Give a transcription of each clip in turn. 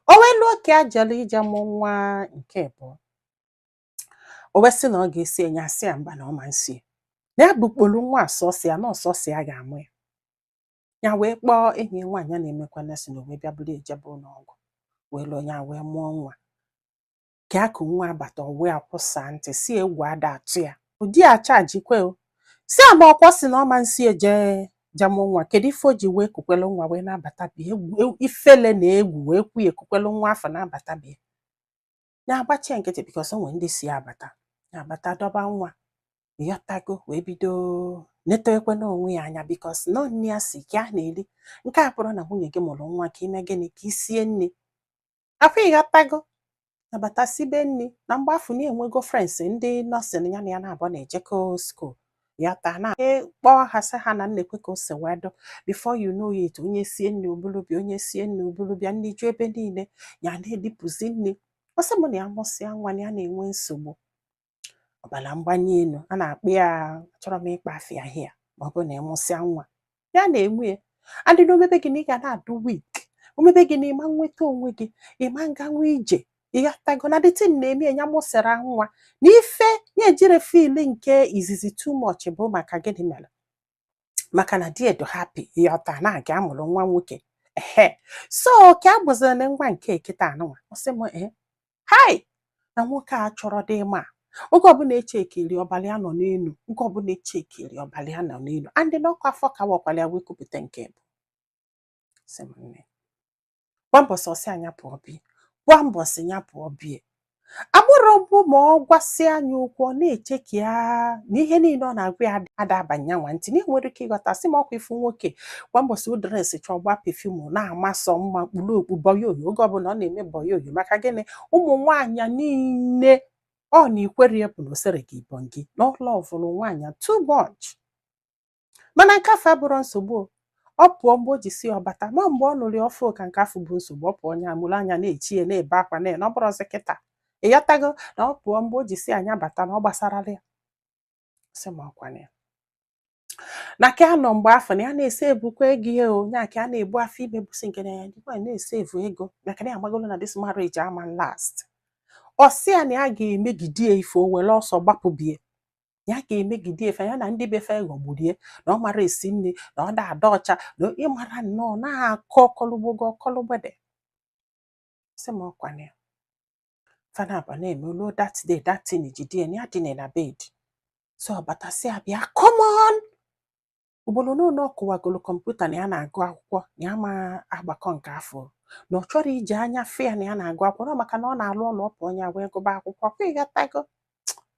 O wee lụọ ka ya jere ije mụ nwa nke abụọ. O wee sị na ọ ga-esi enye, asị ya mba, na ọ ma nsi na ya bukpolu nwa sọsọ ya, na ọsọsọ ya ga-amụ ya. Ya wee kpọọ enyi ya nwaanyị na-emekwa nursing, o wee bịa buru ejebe ụlọ ọgwụ, wee lụọ ya, wee mụọ nwa. Ka akụ nwa abata, o wee akwụsa ntị si egwu ada atụ ya. Ụdị a chajikwe o si ama ọkwa si na ọma nsi eje je mụọ nwa. Kedu ife o ji wee kukwelu nwa wee na-abata bie egwu ifele na egwu wee kwu ekukwelu nwa afọ na-abata bie ya agbachie nkịtị, because o nwere ndị si ya abata, ya abata dọba nwa, ịghọtago? Wee bido netewekwe n'onwe ya anya, because nọ nne ya si ka a na-eri nke a bụrụ na nwunye gị mụrụ nwa, ka ime gịnị, ka isie nri afọ, ịghọtago? Nabata sibe nri na mgbe afọ na-enwego friends ndị nursing ya na ya na-abụ na-ejekọ school ya taa na kpọọ ha, sị ha na nnekwe ka o si wee dụ. Before you know it, onye sie nri obulubịa, onye sie nri obulubịa, nri ju ebe niile, ya na-edipụzi nri. Ọ sị m na ya mụsịa nwa, na ya na-enwe nsogbu ọbara mgbali elu a na-akpụ ya. Achọrọ m ịkpa afịa hia, ma ọ bụ na ịmụsịa nwa ya na-enwe ya adị na omebe gị na ị ga na-adụ weak, omebe gị na ịma nweta onwe gị, ịma nganwe ije, ịghọtago? Na the thing na-eme ya mụsịra nwa na ife ya ejire feel nke izizi too much bụ maka gịnị mere, maka na di edo happy, ịghọta, na-aga amụrụ nwa nwoke ehe. So ka a gbụziri nwa nke kịta anụnwa, ọ sị m ee, hai, na nwoke a chọrọ dị ịma oge ọbụla eche ekiri ọbara ya nọ n'elu, oge ọbụla eche ekiri ọbara ya nọ n'elu, and n'ọkwa afọ ka wakwara ya wee kupụta nke bụ. Sị m nne, gwa mbọsị ọsị anya pụọ bie, gwa mbọsị ya pụọ bie agbụrụ bụ ma ọ gwasị anya okwu, ọ na-eche ka ya na ihe niile ọ na-agwa ya ada abanye nwa ntị na ị nwere ike ịghọta. Sị m ọkwa ifu nwoke, kwa mbọsị o dress chọọ, gba perfume, na-amasọ mma, kpuru okpu bọyoyo, oge ọbụla ọ na-eme bọyoyo. Maka gịnị? Ụmụ nwaanyị niile ọ na ikwere ya bụ na o sere gị ibọn gị na ọ loveụrụ nwaanyị too much. Mana nke afọ abụrọ nsogbu o. Ọ pụọ mgbe o ji si ọbata, ma mgbe ọ nụrụ ya ọfụ ka nke afọ bụ nsogbu. Ọ pụọ, onye amụrụ anya na-echi ya, na-ebe akwa na ọ bụrụzi kịta, ịghọtago? Na ọ pụọ mgbe o ji si anya bata, na ọ gbasarala ya. Sị m ọkwana ya na ka a nọ mgbe afọ na ya na-ese ebukwa ego ihe o nya ka a na-ebu afọ ime busi nke na ya nwaanyị na-esevu ego, maka na ya amagolo na this marriage ama last. Ọ sị ya na ya ga-emegide ya ife o were ọsọ gbapụbie, ya ga-emegide ife ya na ndị befe ghọgburie, na ọ mara esi nri, na ọ da ada ọcha, na ịmara nnọọ na-akọ ọkọlugbogo ọkọlụgbede. Sị m ọkwana ya fana aba na-eme oluo that day, that thing jide ya na ya dine na bed. So ọ batasị ya, bịa, come on, ugboro n'ụlọ ọ kụwagolo kọmputa, na ya na-agụ akwụkwọ, na ya ma agbakọ nke afọ, na ọ chọrọ iji anya fụ ya na ya na-agụ akwụkwọ, na maka na ọ na-alụ ụlọ, ọ pụọ ya wee gụba akwụkwọ kwa, ịghọtago?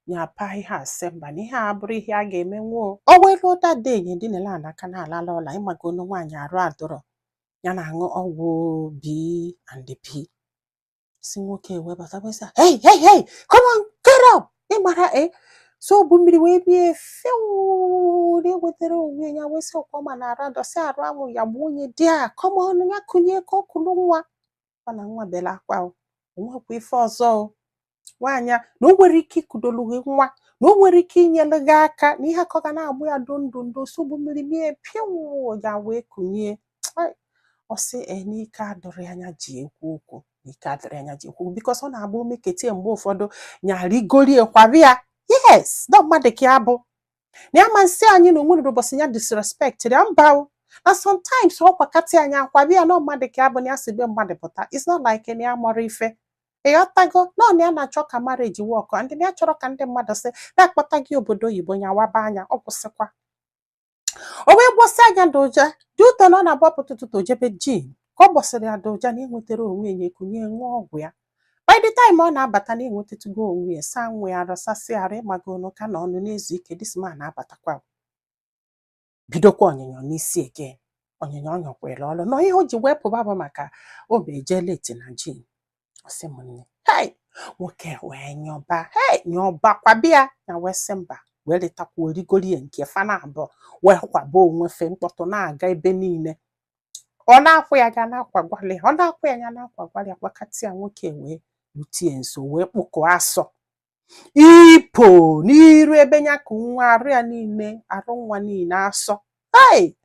Ya pa ihe a, sị mba, na ihe a abụrụ ihe a ga-emenwu o. O wee ruo that day, nye dinela n'aka na-alala ụla, ịmago onu nwaanyị arụ adọrọ ya, na-aṅụ ọgwụ B and P. Si nwoke wee bata, wee sị, "Hey, hey, hey, come on, get up!" Ịmara e so bụ mmiri wee bie few na ewetara onwe ya, wee sị ọkwa ma na arụ adọsị arụ anwụ ya gbuo onye di a. Come on, ya kụnye ka ọ kụrụ nwa mana nwa bere akwa o onwekwa ife ọzọ o nwaanyị a, na o nwere ike ikudolu gị nwa, na o nwere ike inyelu gị aka na ihe akọ ga na-agbụ ya do ndụ ndụ sogbu mmiri mie pịụ ya wee kụnye. Ai, ọ sị e n'ike adọrọ ya anya ji ekwu okwu, n'ike adọrọ ya anya ji ekwu okwu, because ọ na-abụ omeketie mgbe ụfọdụ nya rigorie kwabịa. Yes, nọ mmadụ ka ya bụ na ya ma nsị anyị na onwere ụbọchị ya disrespect ya, mba o. Na sometimes ọ kwakatị anyị akwabịa na mmadụ ka ya bụ na ya si be mmadụ pụta. It's not like na ya mọrọ ife, ịghọtago? Nọ na ya na-achọ ka marriage work, and na ya chọrọ ka ndị mmadụ sị na-akpọta gị obodo oyibo nya waba anya. Ọ kwụsịkwa, o wee gbọsị anya dị ụja dị ụtọ na ọ na-agbapụta ụtụtụ jebe gym, ka ọ gbọsịrị ya dị ụja na enwetara onwe ya, ekunye ṅụọ ọgwụ ya. By the time ọ na-abata na enwetatụgo onwe ya, saa nwa ya arụ, sasị arụ, ịmago ọnụ ka na ọnụ na-ezu ike. This man na-abatakwa, bidokwa onyinyo n'isi again, onyinyo ọ nyọkwere ọrụ nọ. Ihe o ji wee pụba bụ maka o ma eje late na gym. Ọ sị m nne, hey, nwoke wee nyọba, hey, nyọba kwabịa ya, wee sị mba, wee letakwa origorie nke fana abụọ, wee kwaba onwe fe, mkpọtụ na-aga ebe niile. Ọ na-akwụ ya ga na-akwagwali ya, ọ na-akwụ ya ya na-akwagwali ya, kwakatị ya. Nwoke wee rutie nso, wee kpụkọọ asọ ipo n'iru ebe ya ka nwa arụ ya niile, arụ nwa niile asọ. Hey,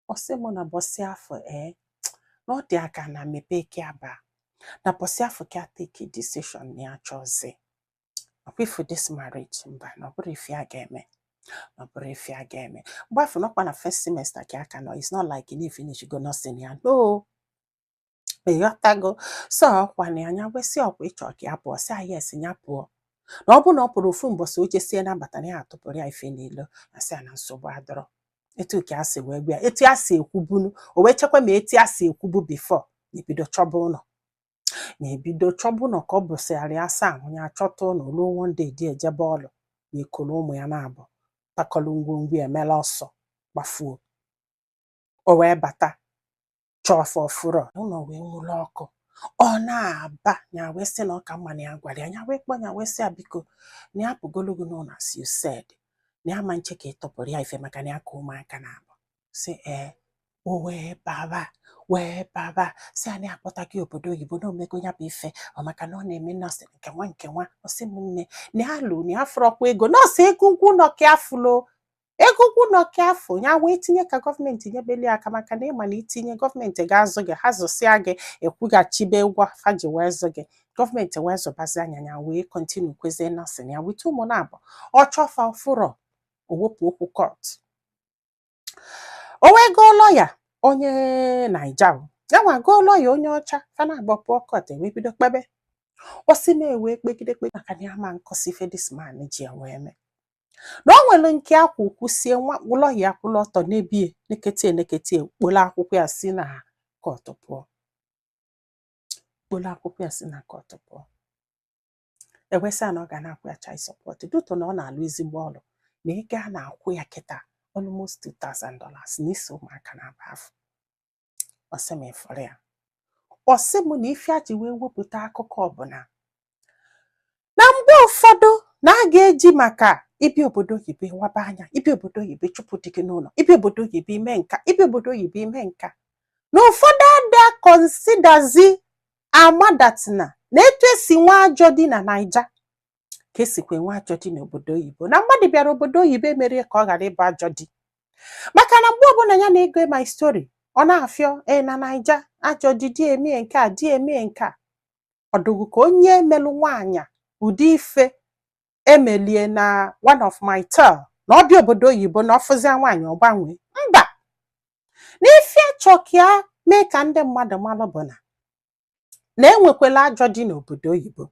ọ sị mụ na bọsị afọ ee na ọ dị aka na mepee ke aba. Na bọsị afọ ka take decision na ya chọzi ọkwa ifu this marriage. Mba, na ọ bụrụ ife a ga-eme, na ọ bụrụ ife a ga-eme. Mgbe afọ nọkwa na first semester ka aka nọ. It's not like na finish go nursing ya, no. Ịghọtago? So ọkwa na anya wesị ọkwa ịchọ ka ya pụọ, sị yes, ya pụọ, na ọ bụ na ọ pụrụ ofu mbọsị, oche sie nabata na ya atụpụrụ ya ife n'ilo, na sị ya na nsogbu adọrọ. Etu ka a si wee gwa ya, etu a si ekwubunu, o wee chekwa ma etu a si ekwubu before na ebido chọba ụlọ, na ebido chọba ụlọ, ka ọ bụsịrị asaa ahụ ya achọta ụlọ. Ruo one day, di ejebe ọlụ na ekolo ụmụ ya na-abụ pakọlụ ngwongwo, emela ọsọ gbafuo. O wee bata chọọ ọfụrọ ụlọ, wee nwụrụ ọkụ. Ọ na-aba ya, wee sị na ọ ka mma na ya gwara ya. Ya wee kpọọ ya, wee sị ya biko, na ya pụgologo n'ụlọ as you said, na ya ma nche ka ị tọpụrụ ya ife, maka na ya ka ụmụaka na-abụ sị ee. O wee baba, wee baba, sị ya na ya akpọta gị obodo oyibo, na omego ya bụ ife ọ, maka na ọ na-eme nọọsụ nke nwa nke nwa. Ọ sị m nne, na ya lụ na ya fụrọkwa ego nọọsụ, ego ụgwọ ụlọ ka ya fụlo, ego ụgwọ ụlọ ka afọ ya wee tinye ka gọọmenti nyebeli aka, maka na ịma na itinye, gọọmenti ga-azụ gị, ha zụsịa gị, ekwughachibe ụgwọ fa ji wee zụ gị. Gọọmenti wee zụbazi anya ya, wee continue kwezie nursing ya wite ụmụ na-abụ. Ọ chọfa fụrọ, o wepụ okwu court, o wee gụọ lọya onye Naija o. Ya nwa gụọ lọya onye ọcha, fana abụọ pụọ court, wee bido kpebe. Ọ sị na ewee kpegide kpe, maka na ya ma nkọsi ife this man ji ya wee mee, na o nwere nke akwa kwusie nwa lọya akwụla ọtọ n'ebie nekete nekete, kpolo akwụkwọ ya si na court pụọ, kpolo akwụkwọ ya si na court pụọ. Ewesịa na ọ ga na-akwụ ya child support due to na ọ na-alụ ezigbo ọrụ, na ego a na-akwụ ya kịta almost $2000 n'isi ụmụaka na-aba afọ. Ọ sị m ịfụrụ ya, ọ sị m na ife a ji wee wepụta akụkọ ọbụla na mgbe ụfọdụ na a ga-eji maka ịbịa obodo oyibo waba anya, ịbịa obodo oyibo chụpụ di gị n'ụlọ, ịbịa obodo oyibo ime nka, ịbịa obodo oyibo ime nka, na ụfọdụ ada considerzi amadatina na etu esi nwa ajọ di na Naija ka esikwa enwe ajọ di n'obodo oyibo, na mmadụ bịara obodo oyibo emerie ka ọ ghara ịbụ ajọ di, maka na mgbe ọbụla ya na-ego my story, ọ na-afịọ e na Naija ajọ di, di emie nke a, di emie nke a, ọdụgụ ka onye melụ nwaanyị ụdị ife emelie na one of my tell na ọ bịa obodo oyibo na ọfụzia nwaanyị ọ gbanwee. Mba, n'ife achọ ka ya mee ka ndị mmadụ malụ bụ na enwekwala ajọ di n'obodo oyibo,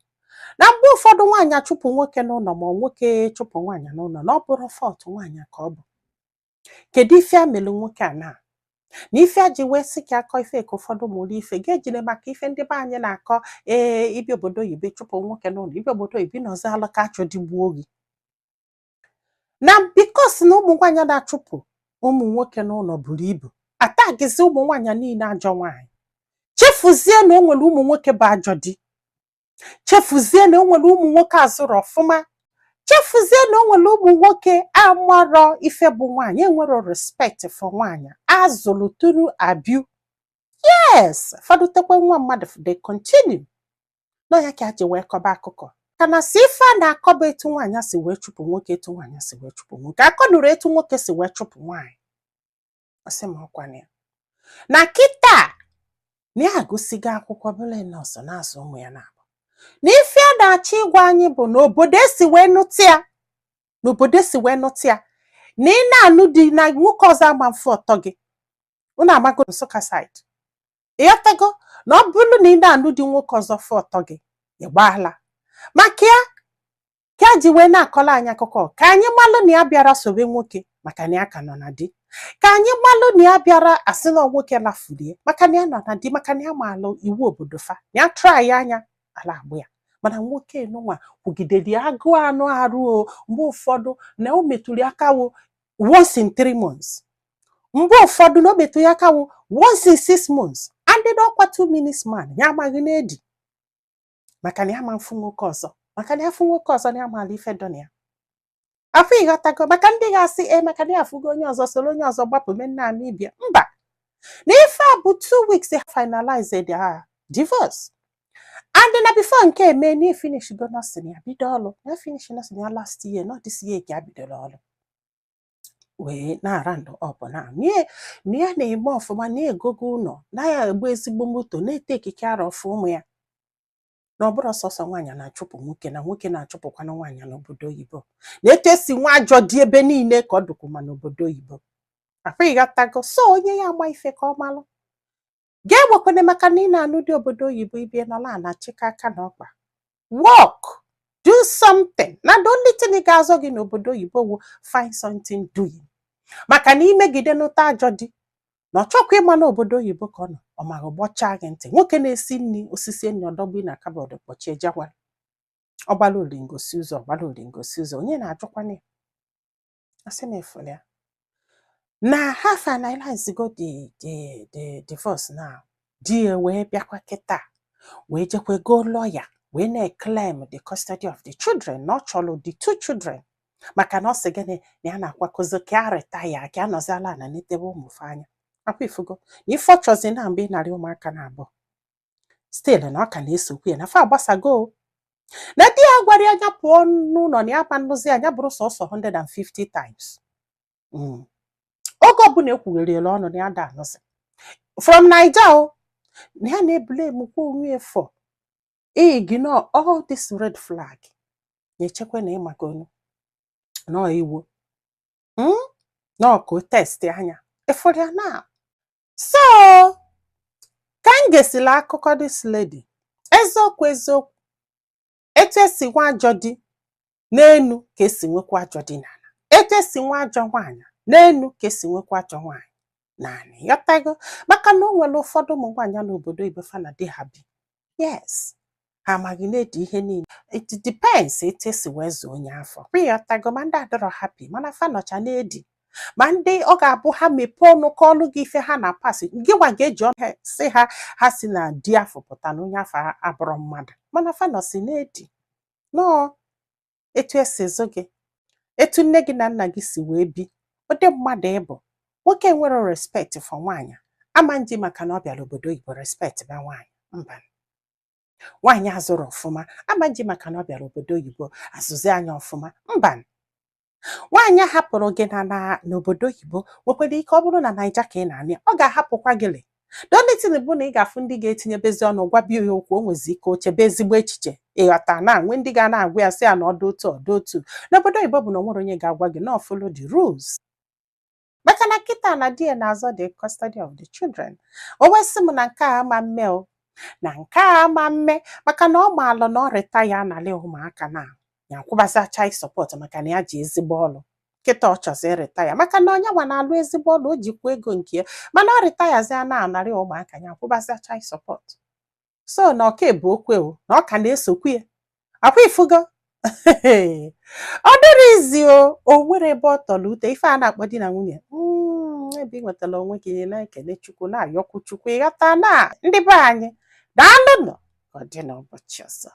na mgbe ụfọdụ nwaanyị achụpụ nwoke n'ụlọ, ma ọ nwoke chụpụ nwaanyị n'ụlọ, na ọ bụrụ fault nwaanyị ka ọ bụ. Kedu ife a melụ nwoke a na ife a ji wee sị ka akọ ife ka ụfọdụ mụrụ ife ga-ejide maka ife ndị be anyị na-akọ, ee, ịbịa obodo oyibo chụpụ nwoke n'ụlọ, ịbịa obodo oyibo ịnọzi alụ ka achọ digbuo gị, na because na ụmụ nwaanyị na-achụpụ ụmụ nwoke n'ụlọ buru ibu, atagizi ụmụ nwaanyị niile ajọ nwaanyị, chefuzie na o nwere ụmụ nwoke bụ ajọ di, chefuzie na o nwere ụmụ nwoke azụrụ ọfụma, chefuzie na o nwere ụmụ nwoke amarọ ife bụ nwaanyị, enwero respect for nwaanyị azụrụ through abuse. Yes, fọdụtekwe nwa mmadụ, they continue nọ ya ka a ji wee kọba akụkọ ka na si ife a na-akọba etu nwaanyị si wee chụpụ nwoke, etu nwaanyị si wee chụpụ nwoke, akọnụrụ etu nwoke si wee chụpụ nwaanyị. Ọ sị ma ọkwana ya na kịta na ya agụsigo akwụkwọ, bụla nọọsụ na-azụ ụmụ ya na-abụ, na ife a na-achọ ịgwa anyị bụ na obodo esi wee nụta ya, na obodo esi wee nụta ya, na ị na-anụ di na nwoke ọzọ ama mfe ọtọ gị. Unu amago Nsụka side, ịghọtago? Na ọ bụrụ na ị na-anụ di nwoke ọzọ fụ ọtọ gị, ị gbaala. Maka ya ka a ji wee na-akọrọ anyị akụkọ, ka anyị malụ na ya bịara sobe nwoke maka na ya ka nọ na di, ka anyị malụ na ya bịara asị na nwoke lafurie maka na ya nọ na di, maka na ya maalụ iwu obodo fa, na ya try anya ala agbụ ya. Mana nwoke nụnwa kwugidere ya agụụ anụ arụ o. Mgbe ụfọdụ na o metụrụ aka wo once in 3 months, mgbe ụfọdụ na o metụrụ ya aka wo once in 6 months, and ọkwa 2 minutes man ya amaghị na-edi, maka na ya ma mfụ nwoke ọzọ, maka na ya fụ nwoke ọzọ na ya maala ife dọ na ya afọ. Ịghọtago? Maka ndị ga-asị e maka na ya afụgo onye ọzọ, soro onye ọzọ gbapụ mee nna ama ibia. Mba, na ife a bụ 2 weeks finalize their divorce, and na before nke eme na finish go nursing ya, bido ọrụ ya, finish nursing ya last year, not this year ka ya bidoro ọrụ wee na-ara ndụ ọbụ na na ya na-eme ọfụma, na egogo ụlọ, na ya egbu ezigbo moto, na-ete ekike arọ ọfụ ụmụ ya. Na ọ bụrụ sọsọ nwaanyị na-achụpụ nwoke, na nwoke na-achụpụkwana nwaanyị n'obodo oyibo, na etu esi nwa ajọ dị ebe niile ka ọ dụkwu ma n'obodo oyibo. Akwa ịghọtago? So onye ya agba ife ka ọ malụ ga-ewekwana, maka na ị na-anụ dị obodo oyibo, ibie nọla ana chịkọ aka na ọkpa, work, do something. Na the only thing ị ga-azọ gị n'obodo oyibo wụ find something doing, maka na imegide n'ụta ajọ di na ọ chọkwa ịma n'obodo oyibo ka ọ nọ, ọ maghị gbọchaa gị ntị. Nwoke na-esi nri, osisi nri ọdọgbu na cupboard kpọchie jekwa, ọgbala olingosi ụzọ, ọgbala olingosi ụzọ. Onye na-ajụkwana ya, asị m efere ya na ha finalize go the divorce now. Di ya wee bịakwa kịta, wee jekwe go lawyer, wee na-claim the custody of the children, na ọ chọrọ the two children, maka na ọ sị gịnị, na ya na-akwakozi ka a retire, ka a nọziala na netebe ụmụfe anya. Akwa ifugo na ife ọ chọzi na mgbe ị narị ụmụaka na abụọ, still na ọ ka na-esokwu ya na fa agbasago o. Na di ya gwara ya anya pụọ n'ụlọ, na ya ma nnụzi anya bụrụ sọsọ 150 times. Oge ọbụla ekwugherela ọnụ na ya da anụzi from Naija o, na ya na-ebule emukwa onwe ya for ignore all this red flag, na-echekwa na ịmagonu nọọ iwu, Nọọ ka o test anya ịfụrụ ya na. So ka m gesịrị akụkọ this lady, eziokwu eziokwu, etu esi nwa ajọ di n'enu ka esi nwekwa ajọ di n'ala, etu esi nwa ajọ nwaanyị n'enu ka esi nwekwa ajọ nwaanyị naanị. Ghọtago? Maka na o nwere ụfọdụ ụmụ nwaanyị n'obodo oyibo, fa na di ha bi, yes, ha amaghị na-edi ihe niile. It depends etu esi wee zụọ onye afọ. Ịghọtago? Ma ndị adọrọ happy, mana fa nọcha na-edi, ma ndị ọ ga-abụ ha mepee ọnụ kọọlụ gị ife ha na pasị gị nwa ga-eji ọnụ si ha, ha si na di afọ pụta na onye afọ abụrọ mmadụ, mana fa nọsi na-edi. Nọọ etu esi zụ gị, etu nne gị na nna gị si wee bi, ụdị mmadụ ịbụ. Nwoke nwere respect for nwaanyị ama nji, maka na ọ bịara obodo oyibo respect ba nwaanyị, mba. Nwaanyị azụrụ ọfụma ama nji, maka na ọ bịara obodo oyibo azụzi anya ọfụma, mba. Nwaanyị hapụrụ gị na n'obodo oyibo nwekwara ike ọ bụrụ na Naija ka ị na-anụ ya, ọ ga-ahapụkwa gị. Le the only thing bụ na ị ga-afụ ndị ga-etinyebezi ọnụ gwa bia ya okwu, o nwezi ike o chebe ezigbo echiche. Ịghọta? Na nwe ndị ga na-agwa ya sị ya na ọdụ otu ọdụ otu n'obodo oyibo bụ na o nwere onye ga-agwa gị na follow the rules, maka na kịta na di ya na-azọ the custody of the children. O wee sị m na nke a ama mme o, na nke a ama mme, maka na ọ maalụ na ọ retire analị ụmụaka na ya akwụbazi child support, maka na ya ji ezigbo ọlụ. Kịta ọ chọzi retire, maka na onye nwa na-alụ ezigbo ọlụ, o jikwa ego nke ya, mana ọ retirezie na anarị ụmụaka ya akwụbazi child support. So na ọka bụ okwe o, na ọ ka na-esokwu ya. Akwa ifugo, ọ dịrị izi o, o nwere ebe ọ tọrọ ute. Ife a na-akpọ di na nwunye, ebe ị nwetara onwe gị, na-ekele Chukwu, na-ayọkwu Chukwu. Ịghọta? Na ndị be anyị, daalụnụ. Ka ọ dị n'ụbọchị ọzọ.